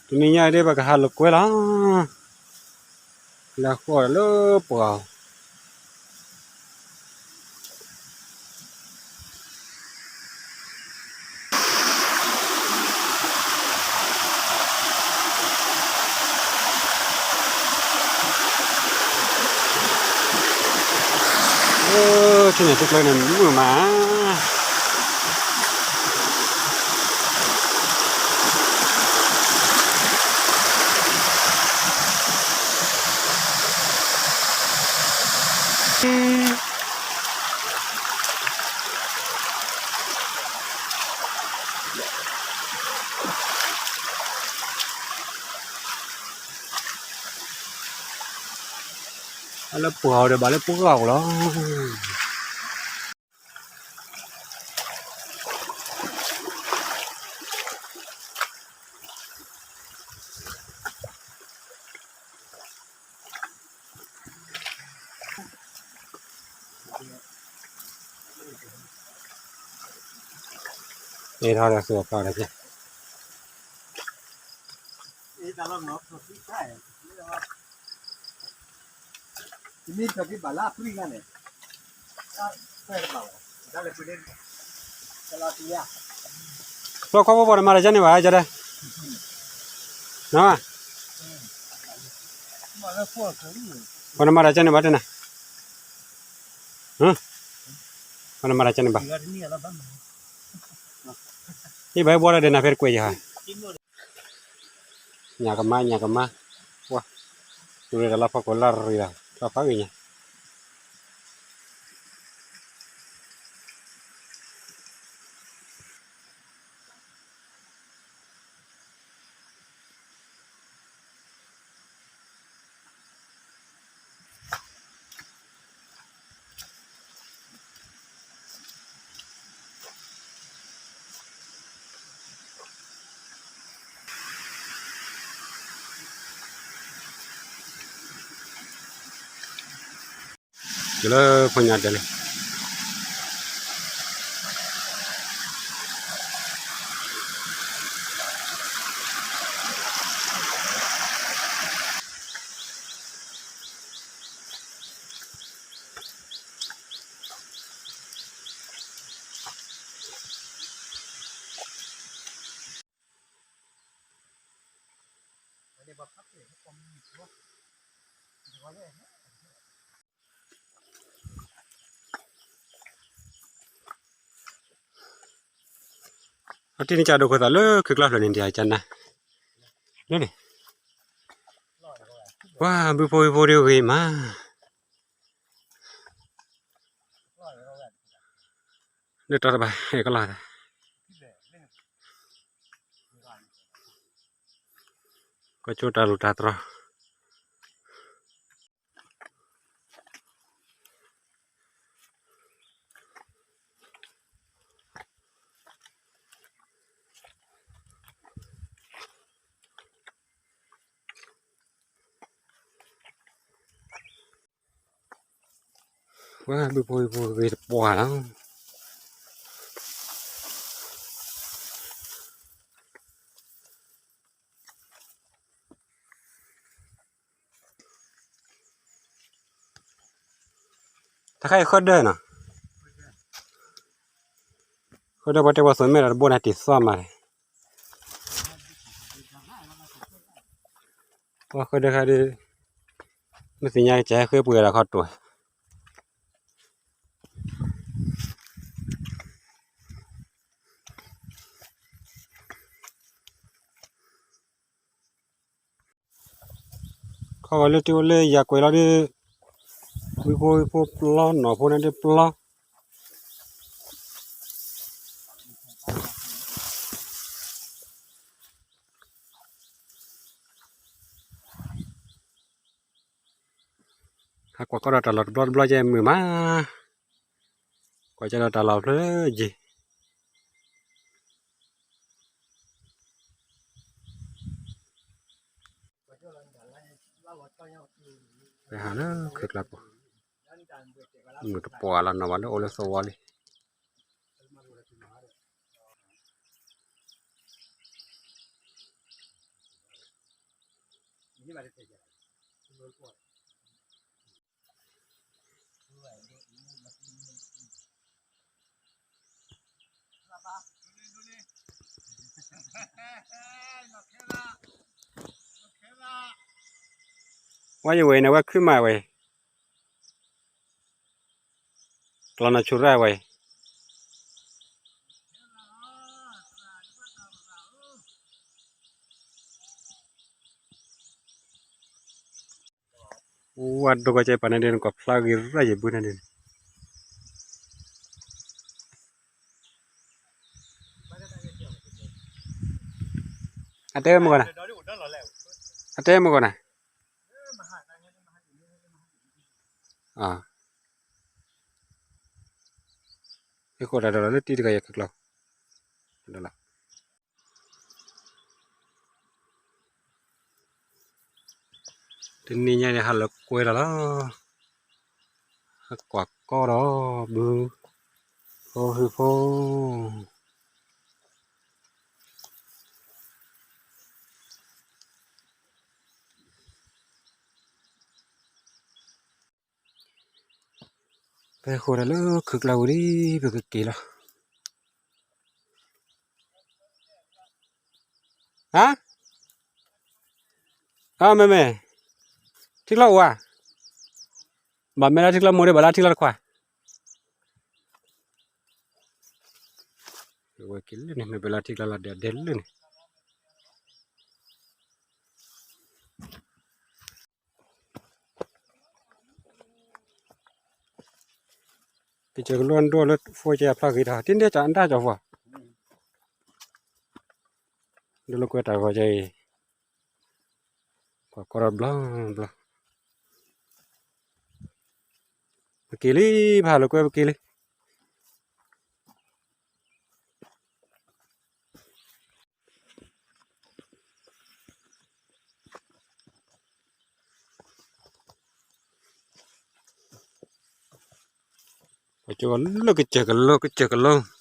တနံၤညါဒ်ပကဟးလိာ်ကွဲလီၤ, လၢဃီၣ်လၢပှၤ ထံၣ်န့ၣ် တကျဲန့ၣ် မုာ်မး. အလၢပှၤအီၤဒီးဘၣ်လၢပှၤဂၤအီၤလီၤ. အ့ၣ်ထီၣ်ဒီးသူအဖျီၣ်ဒီး ဖျီၣ်ခီဖီဖီနမၤတၢ်ကန့ၣ်ဘၣ် ကၠီဒဲး, နီၤ, ပနမၤတၢ်ကန့ၣ်ဘၣ်တဲနၤ, ပနမၤတၢ်ကန့ၣ်ဘၣ်, ဟ့ၣ်ဘၣ်ဟ့ၣ်ဘီလၢဒဲးနၤဖဲတကွဲးယၤ ညၣ်ကမါ ညၣ်ကမါ, ဝါ, တူၢ်ရ့ၣ်တၢ်လီၢ်ဖီခိၣ်လၢရ့ၣ်လီၤ ထီၣ်ဖးဂ့ၤညါ. ကလၢဖိညါတဲလၢ အတံၢ်န့ၣ်ကဒိၣ်ခိၣ်သးလၢခုကျါဖျၢၣ်န့ၣ် ဒ်အကနၣ်, လၢန့ၣ်, ပှၤဘုဖိဝံၤဖိဒ်ဂ့ၤမး, လၢတီတဘၣ်ဟဲကလီၤ, ကီၢ်ကၠိတၢ်လူၢ်တၢ်တြီၤ ပှၤဘုဖိဝံၤဖိဂ့ၤတပှၢ်လီၤ. တခါအံၤဃၢဒၢနီၤ, ဃၢဒၢပှၤတဲပှၤသိးမဲာ်ဒီးတဘိန့ၣ်တံၢ်သီမး, ပှၤဃၢဒၢခါဒီး မ့ၢ်သ့ၣ်ညါကဟဲဃ့ပှ့ၤဒီးခီတိၢ် ခီဂီၤလၢတအိၣ်လၢယၤကွဲးလီၤဒီး ဝံဖိဝံဖိပျီ နီၢ်ဖိန့ၣ်ဒ်ပျီ ဟးကွၢ်ကီဒီးတၢ်လီၢ်တဘျီတဘျီကဲမုာ်မး, ကွၢ်ကီဒီးတၢ်လီၢ်ဖျၢၣ်ယံၤ ပဟးလၢခုၣ်ကျါပူၤ, မုၢ်တပှၢ်လီၤနီၤဘၣ်လၢအိၣ်လၢသဝီလံ. ဝဲယဝဲန့ၣ် ဝဲခုမးဝဲ, ကျီနၤဆူရၣ်ဝဲ ဝဲဒိကီၢ်ကဲပာ်န့ၣ်ဒ်န့ၣ် ကွၢ်ဖျါဂ့ၤရၣ်ယဘုန့ၣ်ဒ်န့ၣ်, အတဲမုၢ်ဂီၤနၤ, အတဲမုၢ်ဂီၤနၤ, အဃိတၢ်ဒိးလီၤလၢတံၤတဂၤယဲၢ်ခုၣ်ကျီ, ဒိးလီၤ တနံၤညါန့ၣ် ဟးလၢကွဲလီၤလီၤ, ဟးကွၢ်ကီဒီးဘု, ဖိဟုဖိ, ပဟဲဃီၤတၢ်လၢခုၣ်ကျါပူၤလံ, ပကက့ၤလီၤ. ဟါ, အမဲာ်မဲာ်, ထံကျီအိၣ်ဧါ, ဘၣ်မဲာ်လၢထံကျီမိၢ်ဒီး ဘၣ်လၢထံကျီတခွါ, ဝဲက့ၤလၢန့ၣ် မ့ၢ်ပလၢထံကျီလီၤဒဲးဒဲးလၢန့ၣ် ကစၢၢ်ကလိဒိၣ်လၢဖိကဲအဖျါဂ့ၤတၢ် တန့ၢ်ကၠီအတၢ်ကၠီဖီ, ဒိၣ်လၢကွဲတၢ်ဂီၤကဲအံၤ, ကွၢ်ကီဒီးဘျီဘျီ, ပက့ၤလံ, ပဟးလၢကွဲပက့ၤလံ. ပကၠီလၢကစၢၢ်ကလိ ကစၢၢ်ကလိ